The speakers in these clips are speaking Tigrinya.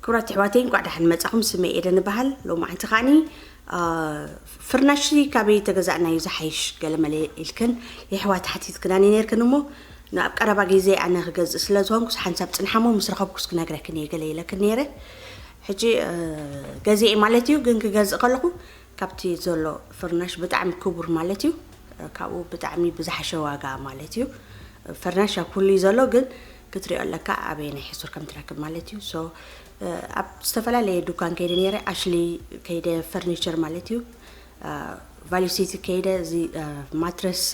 ክብራት ኣሕዋተይ፣ እንኳዕ ደሓን መጻኹም። ስመይ ኤደን እበሃል። ሎማዓንቲ ከዓኒ ፍርናሽ ካበይ ተገዛእናዩ ዝሓይሽ ገለመለ ኢልክን የሕዋት ሓቲትክናኒ ነርክን እሞ፣ ንኣብ ቀረባ ግዜ ኣነ ክገዝእ ስለ ዝኾንኩስ ሓንሳብ ጽንሓሞ ምስ ረኸብኩስ ክነግረክን እየ ገለ ኢለክን ነይረ። ሕጂ ገዚኤ ማለት እዩ። ግን ክገዝእ ከለኹ ካብቲ ዘሎ ፍርናሽ ብጣዕሚ ክቡር ማለት እዩ፣ ካብኡ ብጣዕሚ ብዝሓሸ ዋጋ ማለት እዩ። ፍርናሽ ኣብ ኩሉ እዩ ዘሎ፣ ግን ክትሪኦ ኣለካ ኣበየናይ ሕሱር ከም ትረክብ ማለት እዩ። So ኣብ ዝተፈላለየ ዱካን ከይደ ነይረ፣ ኣሽሊ ከይደ፣ ፈርኒቸር ማለት እዩ፣ ቫሊዩ ሲቲ ከይደ፣ እዚ ማትረስ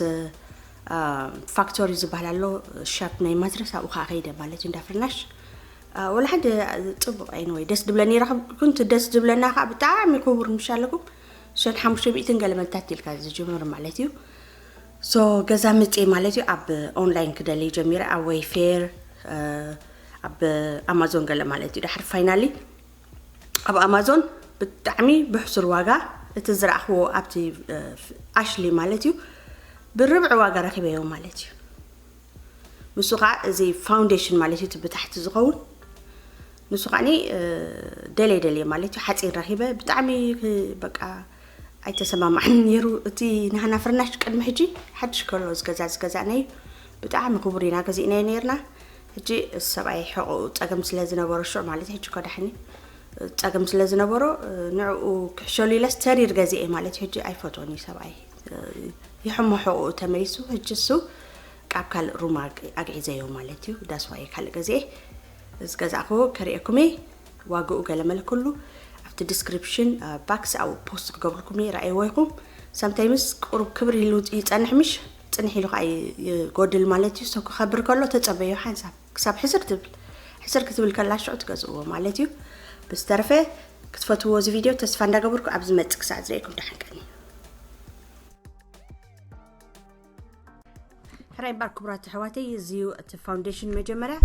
ፋክቶሪ ዝበሃል ኣሎ፣ ሻፕ ናይ ማትረስ፣ ኣብኡ ከዓ ከይደ ማለት እዩ። እንዳ ፍርናሽ ወላ ሓደ ፅቡቅ ኣይነ ወይ ደስ ድብለኒ ረክብኩ። እቲ ደስ ዝብለና ከዓ ብጣዕሚ ክቡር ምሻ ኣለኩም፣ ሸን ሓሙሽተ ሚእትን ገለ መልታት ኢልካ ዝጅምር ማለት እዩ። So ገዛ ምፅእ ማለት እዩ። ኣብ ኦንላይን ክደሊ ጀሚረ፣ ኣብ ወይፌር፣ ኣብ ኣማዞን ገለ ማለት እዩ። ድሕሪ ፋይናሊ ኣብ ኣማዞን ብጣዕሚ ብሕሱር ዋጋ፣ እቲ ዝረኣኽዎ ኣብቲ ኣሽሊ ማለት እዩ፣ ብርብዒ ዋጋ ረኪበዮ ማለት እዩ። ንሱ ከዓ እዚ ፋውንዴሽን ማለት እዩ፣ እቲ ብታሕቲ ዝኸውን። ንሱ ከዓ ደልየ ደልየ ማለት እዩ፣ ሓፂን ረኪበ። ብጣዕሚ በቃ ኣይተሰማማዕን ነይሩ። እቲ ናህና ፍርናሽ ቅድሚ ሕጂ ሓድሽ ከሎ ዝገዛ ዝገዛእናዩ ብጣዕሚ ክቡር ኢና ገዚእናዮ ነይርና። ሕጂ ሰብኣይ ሕቑ ፀገም ስለ ዝነበሮ ሽዑ ማለት ሕጂ ኮዳሕኒ ፀገም ስለ ዝነበሮ ንዕኡ ክሕሸሉ ኢለስ ተሪር ገዚኤ ማለት ሕጂ ኣይፈትዎን እዩ ሰብኣይ። ይሕሞ ሕቑ ተመሊሱ ሕጂ እሱ ካብ ካልእ ሩም ኣግዒዘዮ ማለት እዩ። ዳስዋየ ካልእ ገዚኤ ዝገዛእክዎ ከርእየኩም እየ። ዋግኡ ገለመለ ኩሉ ኣብቲ ዲስክሪፕሽን ባክስ ኣብኡ ፖስት ክገብርኩም እየ። ረኣይዎ ይኹም። ሰምታይምስ ቁሩብ ክብር ኢሉ ይጸንሕ ምሽ ጽንሕ ኢሉ ከዓ ይጎድል ማለት እዩ። ሰው ክኸብር ከሎ ተጸበዮ ሓንሳብ ክሳብ ሕስር ትብል ሕስር ክትብል ከላ ሽዑ ትገዝእዎ ማለት እዩ። ብዝተረፈ ክትፈትዎ እዚ ቪድዮ ተስፋ እንዳገበርኩ ኣብ ዝመጽእ ክሳዕ ዝርእየኩም ደሓን ቀኒ። ሕራይ እምበር ክቡራት ኣሕዋተይ፣ እዚ እዩ እቲ ፋውንዴሽን መጀመርያ።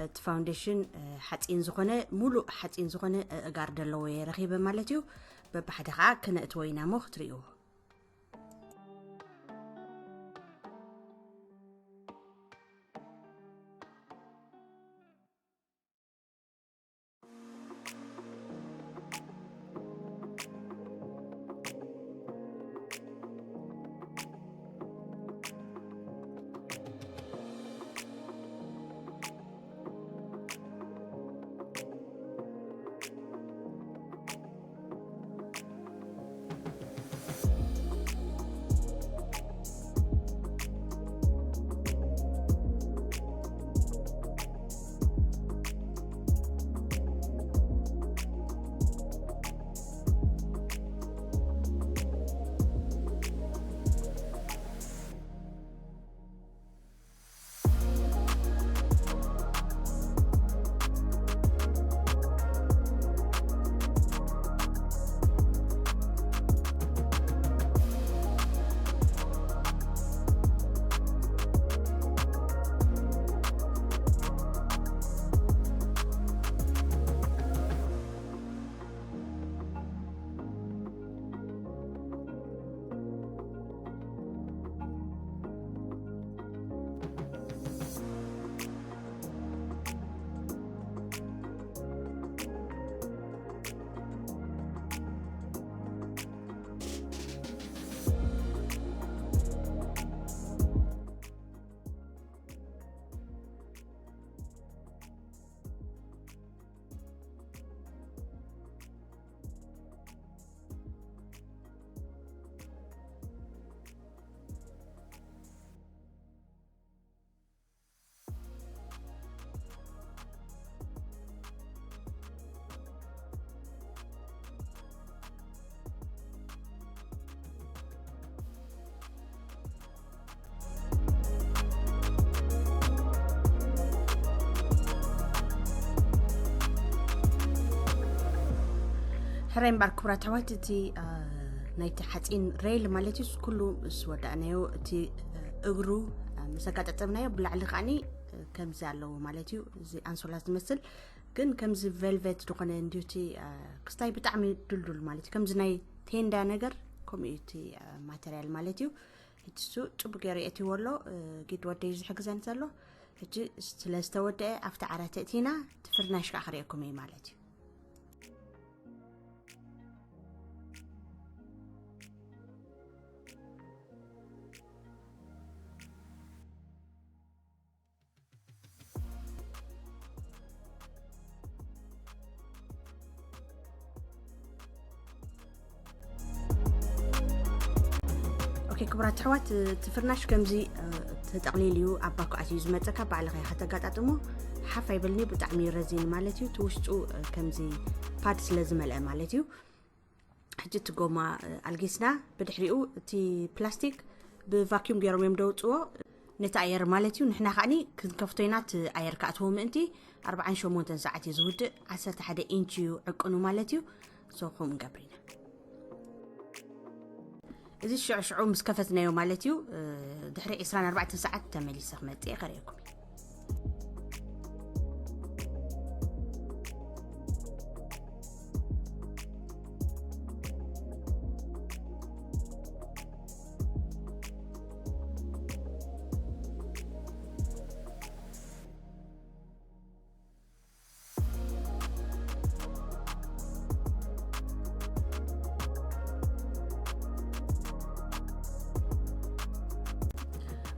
እቲ ፋውንዴሽን ሓፂን ዝኾነ፣ ሙሉእ ሓፂን ዝኾነ እጋር ዘለዎ እየ ረኺበ ማለት እዩ። በብሓደ ከዓ ክነእትዎ ኢና እሞ ክትርእይዎ። ሕራይ እምበር ክቡራት ኣሕዋት፣ እቲ ናይቲ ሓፂን ሬል ማለት እዩ፣ ኩሉ ምስ ወዳእናዮ፣ እቲ እግሩ ምስ ኣጋጣጠምናዮ ብላዕሊ ከዓኒ ከምዚ ኣለዎ ማለት እዩ። እዚ ኣንሶላ ዝመስል ግን ከምዚ ቬልቬት ዝኾነ እንዲዩ እቲ ክስታይ ብጣዕሚ ድልዱል ማለት እዩ። ከምዚ ናይ ቴንዳ ነገር ከምኡ እዩ እቲ ማተርያል ማለት እዩ። ሕጂ እሱ ጽቡቅ ገይሩ የእትይዎ ኣሎ። ጊድ ወደይ ዝሕግዘን ዘሎ። ሕጂ ስለ ዝተወደአ ኣብቲ ዓራት እቲና እቲ ፍርናሽ ከዓ ክርእየኩም እየ ማለት እዩ። ክቡራት ኣሕዋት፣ እቲ ፍርናሽ ከምዚ ተጠቕሊል እዩ ኣብ ባኮ ኣትዩ ዝመፀካ። ባዕልኻ ኢኻ ተጋጣጥሞ። ሓፍ ኣይበልኒ፣ ብጣዕሚ እዩ ረዚን ማለት እዩ። እቲ ውሽጡ ከምዚ ፓድ ስለ ዝመልአ ማለት እዩ። ሕጂ እቲ ጎማ ኣልጊስና፣ ብድሕሪኡ እቲ ፕላስቲክ ብቫኪዩም ገይሮም እዮም ደውፅዎ፣ ነቲ ኣየር ማለት እዩ። ንሕና ከዓኒ ክንከፍቶ ኢና፣ እቲ ኣየር ክኣትዎ ምእንቲ። ኣርባዓን ሸሞንተን ሰዓት እዩ ዝውድእ። ዓሰርተ ሓደ ኢንች እዩ ዕቅኑ ማለት እዩ። ሶ ከምኡ ንገብር ኢና። እዚ ሽዑ ሽዑ ምስ ከፈትናዮ ማለት እዩ። ድሕሪ ዕስራን ኣርባዕተን ሰዓት ተመሊሰ ክመፅእ ከርእየኩም።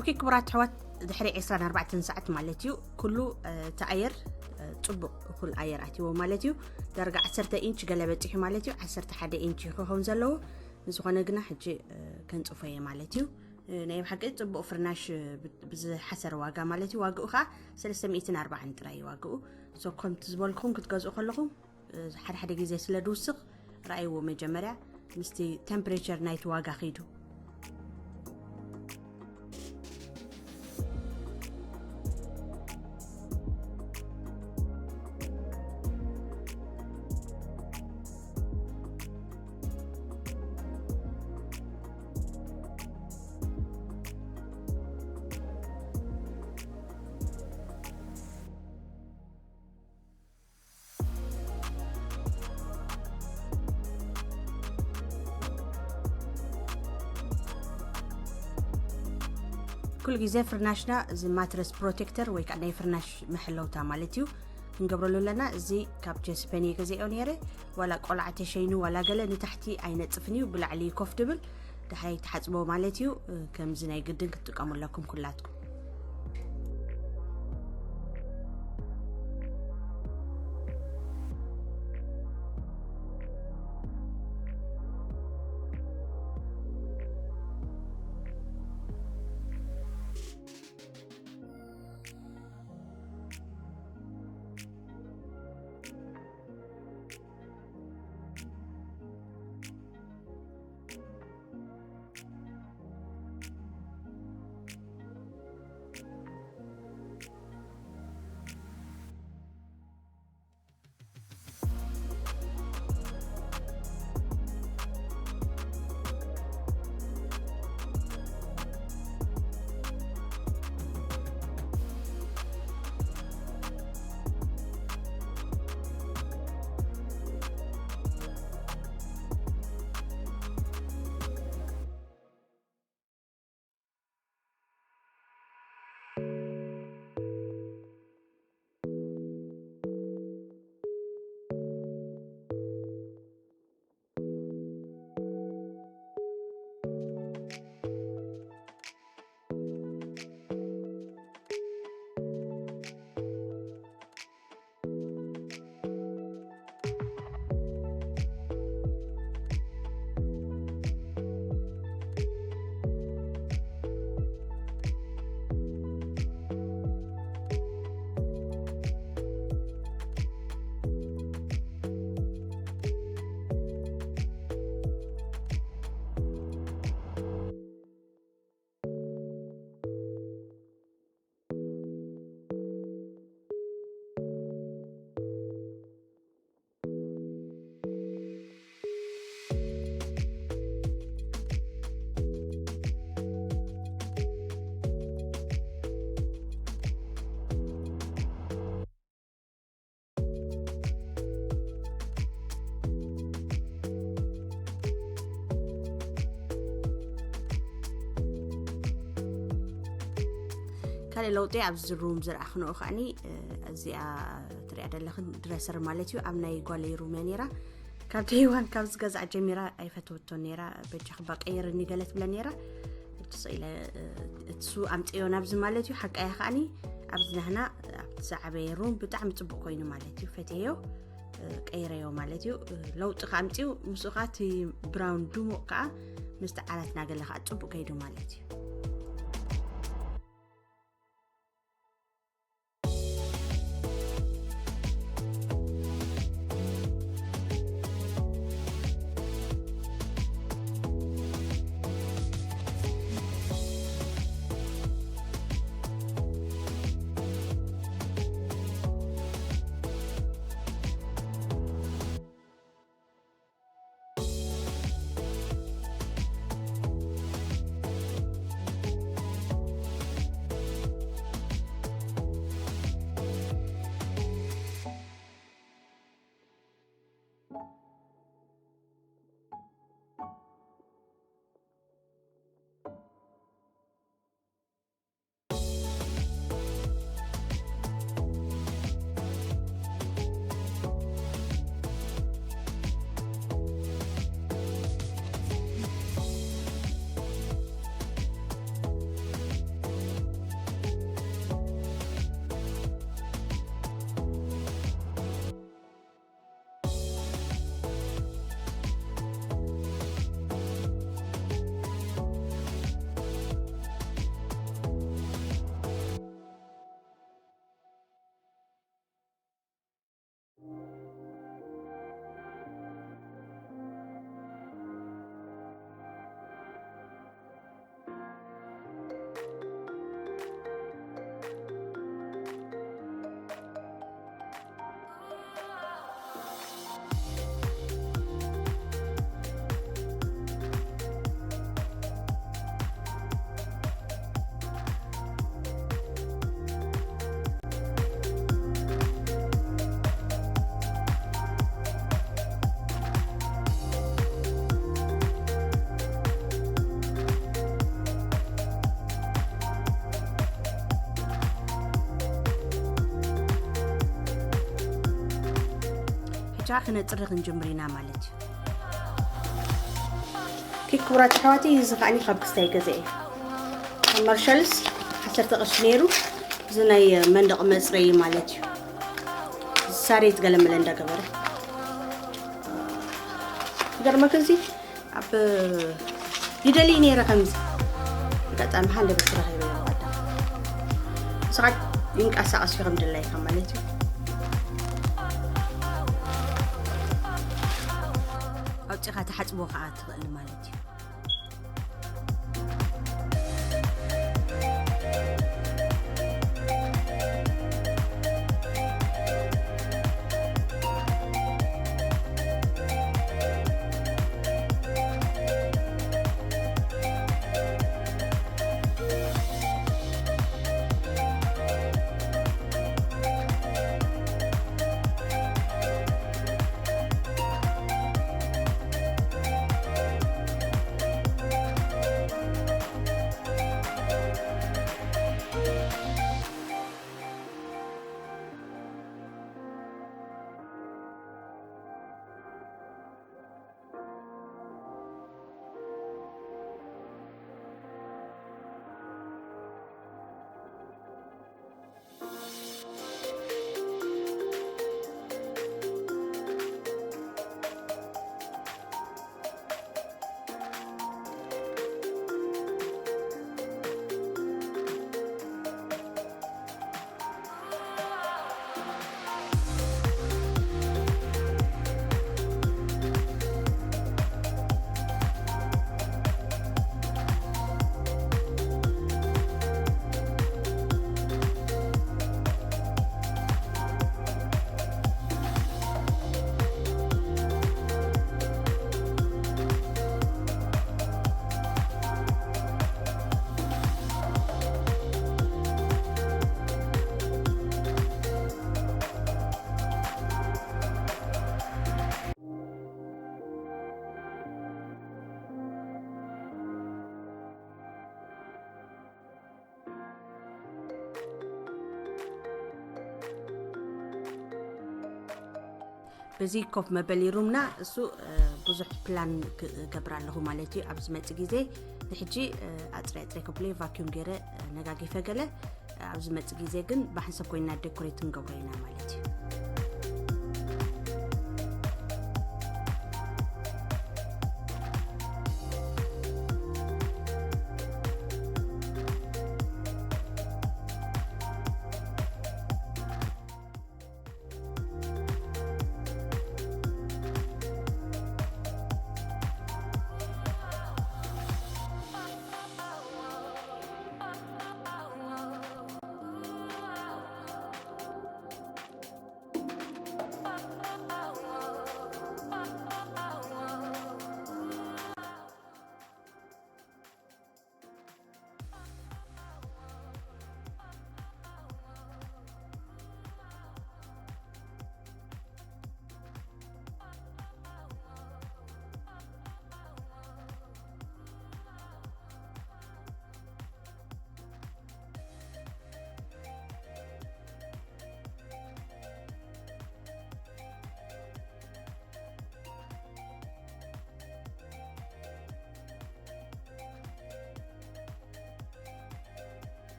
ኦኬ ክቡራት ኣሕዋት፣ ድሕሪ ዕስራን ኣርባዕተን ሰዓት ማለት እዩ፣ ኩሉ እቲ ኣየር ፅቡቕ እኩል ኣየር ኣትዎ ማለት እዩ። ዳርጋ ዓሰርተ ኢንች ገለ በፂሑ ማለት እዩ። ዓሰርተ ሓደ ኢንች ክኸውን ዘለዎ። ንዝኾነ ግና ሕጂ ከንፅፎ እየ ማለት እዩ። ናይ ብሓቂ ፅቡቕ ፍርናሽ፣ ብዝሓሰረ ዋጋ ማለት እዩ። ዋግኡ ከዓ ሰለስተ ሚእትን ኣርባዓን ጥራይ እዩ ዋግኡ። ሶ ከምቲ ዝበልኩም ክትገዝኡ ከለኹም ሓደ ሓደ ግዜ ስለ ድውስኽ፣ ረኣይዎ መጀመርያ ምስቲ ቴምፕሬቸር ናይቲ ዋጋ ኺዱ። ኩሉ ግዜ ፍርናሽና እዚ ማትረስ ፕሮቴክተር ወይ ከዓ ናይ ፍርናሽ መሐለውታ ማለት እዩ ክንገብረሉ ኣለና። እዚ ካብ ጀስፐን እየ ገዚኦ ነይረ። ዋላ ቆልዓ ተሸይኑ ዋላ ገለ ንታሕቲ ኣይነፅፍን እዩ፣ ብላዕሊ ኮፍ ድብል ድሓይ ትሓፅቦ ማለት እዩ። ከምዚ ናይ ግድን ክትጥቀሙ ኣለኩም ኩላትኩም። ካልእ ለውጢ ኣብዚ ሩም ዝረኣኽንኦ ከዓኒ፣ እዚኣ ትሪኣ ዘለኽን ድረሰር ማለት እዩ። ኣብ ናይ ጓለይ ሩም እያ ነይራ። ካብ ተይዋን ካብ ዝገዛእ ጀሚራ ኣይፈተወቶን ነይራ። በጃ ክባ ቀይርኒ ገለ ትብለ ነይራ። ሕጂ ስኢለ፣ እሱ ኣምፅዮ ናብዚ ማለት እዩ። ሓቃያ ከዓኒ ኣብዚ ናህና ኣብቲ ዝዓበየ ሩም ብጣዕሚ ፅቡቅ ኮይኑ ማለት እዩ። ፈትየዮ፣ ቀይረዮ ማለት እዩ። ለውጢ ከኣምፅዩ ምስኡ ከዓ እቲ ብራውን ድሙቕ ከዓ ምስቲ ዓራትና ገለ ከዓ ፅቡቅ ከይዱ ማለት እዩ። ሕጂ ክነፅሪ ክንጅምር ኢና ማለት እዩ። ኪክ ክቡራት ኣሕዋተይ፣ እዚ ከዓኒ ካብ ክስታይ ገዛ እዩ። ካብ ማርሻልስ ዓሰርተ ቅርሺ ነይሩ። እዚ ናይ መንደቕ መፅረዪ ማለት እዩ። ሳሬት ገለመለ እንዳገበረ ገርመክ እዚ ኣብ ይደሊ ነይረ ከምዚ ኣጋጣሚ ሓደ ብርኪ ረኺበ ይዋዳ ስኻት ይንቀሳቐስ ከም ድላይካ ማለት እዩ። ኣውፂኻ ተሓፅቦ ከዓ ትኽእል ማለት እዩ። በዚ ኮፍ መበሊ ሩምና እሱ ብዙሕ ፕላን ክገብር ኣለኹ ማለት እዩ። ኣብዚ መፂ ግዜ ንሕጂ ኣፅረ ኣፅረ ክብለ ቫኪዩም ገይረ ነጋጊፈ ገለ ኣብዚ መፂ ግዜ ግን ብሓንሰብ ኮይና ዴኮሬት ንገብሮ ኢና ማለት እዩ።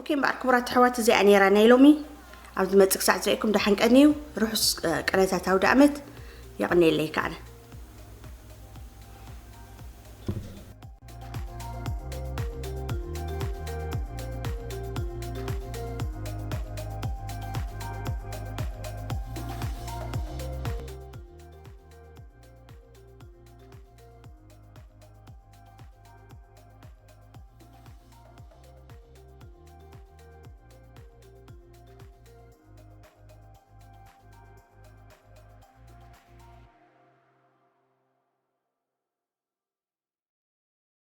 ኦኬ እምበኣር ክቡራት ኣሕዋት፣ እዚኣ ነይራ ናይ ሎሚ። ኣብ ዝመጽእ ክሳዕ ዝርእየኩም ደሓን ቀንዩ። ርሑስ፣ እ፣ ቅነታት ኣውደ ኣመት። የቐንየለይ ከኣነ።